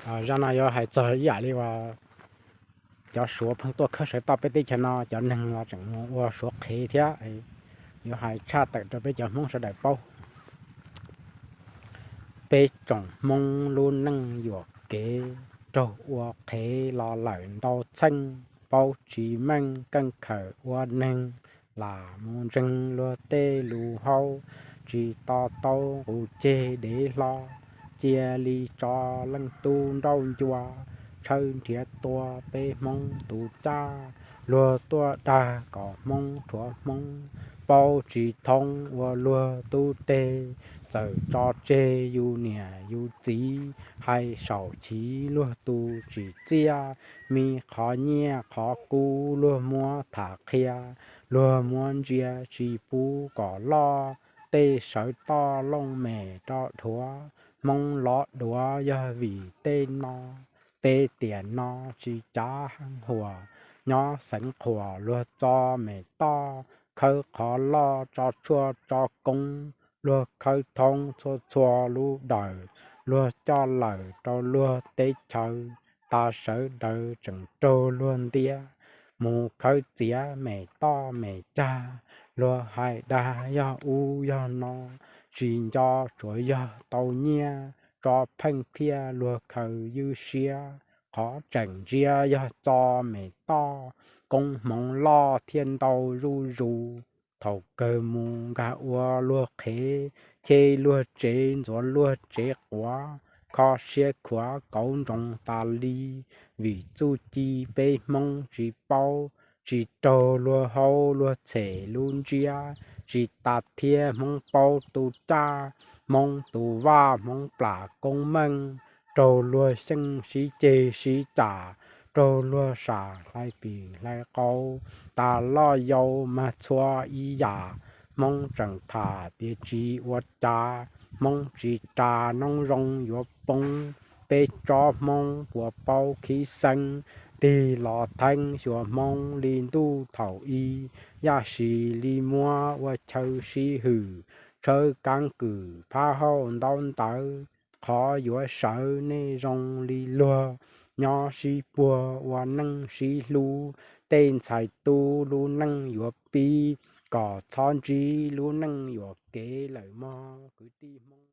Zaj no yuav hais txog ib yam li uas cov Suav pheej tuaj khawb sawv toj peb teb chaws no, cov neeg los tseem mus ua Suav qhev thiab. Yuav hais tshaj tawm rau peb cov Hmoob sawv daws paub. Peb tsoom Hmoob lub neej yuam kev, raug ua qhev los lawm ntau txheej, paub tsis meej keej khawm ua neeg, lam mus ntseeg luag tej lus haub, tsis to taub qus ceg dev hlo, cia li tso leej tub nrauj ncua, tshawb nrhiav tua peb Hmoob tus caj, luag tuaj dag kom Hmoob rhuav Hmoob, paub tsis thoob ua luag tub teg, txawm tso tseg yus niam yus txiv, hais saum chiv luag tus tsim txiaj, me qhov nyiaj qhov kub luag muab tham qhia, luag muab ntsia tsis pub kom loj, tej sawv toj looj mem rov dhuav, Hmoob lov duav yog vim tej no, peb tiam no tsis cav heej huam, nyob xeev qhuas luag txo mem toj, khawb qhov loj tso tshuaj tso koob, luag khawb thoob txhua txhua lub dawm, luag coj lawm rau luag teb chaws, tas sawv daws tseem raug luag ntiab, mus khawb txiav mem toj mem cag, luag hais dag yog ub yog no, tsis nco tsuav yog tau nyiaj, tso pheej phiaj luag khaws ywj siab, qhov tseem ntsia yog txo mem toj, koob hmoov loj thiaj ntau zuj zus, thaum kawg mus nkag ua luag qhev, cheb luag tsev ntxuav luag tsev quav, kho siab khuav kauv nroos tas li, vim txuj ci peb Hmoob tsis paub, tsis raug luag haub luag txhem lub ntsiab, tsis tas thiab Hmoob paub tu caj, Hmoob tu vaj Hmoob plam koob meej, raug luag xyeej sib ceg sib cam, raug luag sam hlais pim hlais qau, tas loj yau mag txhua ib yam, Hmoob tseem tham tias tsis ua cas, Hmoob tsis ras noob zoo yuav poob, peb tsob Hmoob puas paub khib xeeb, tig los theeb xyuas Hmoob li ntuj thaum i, yam sis li muab ua chaw sib hwm, tshawb kaab kwm phab hauj ntaub ntawv, qhov yuav sawv nej zoo li luag, nyob sib puag ua neej sib hlub, tej ntxhais tub lub neej yuav pib, kom txhob ntsib lub neej yuam kev lawm mog kwv tij Hmoob.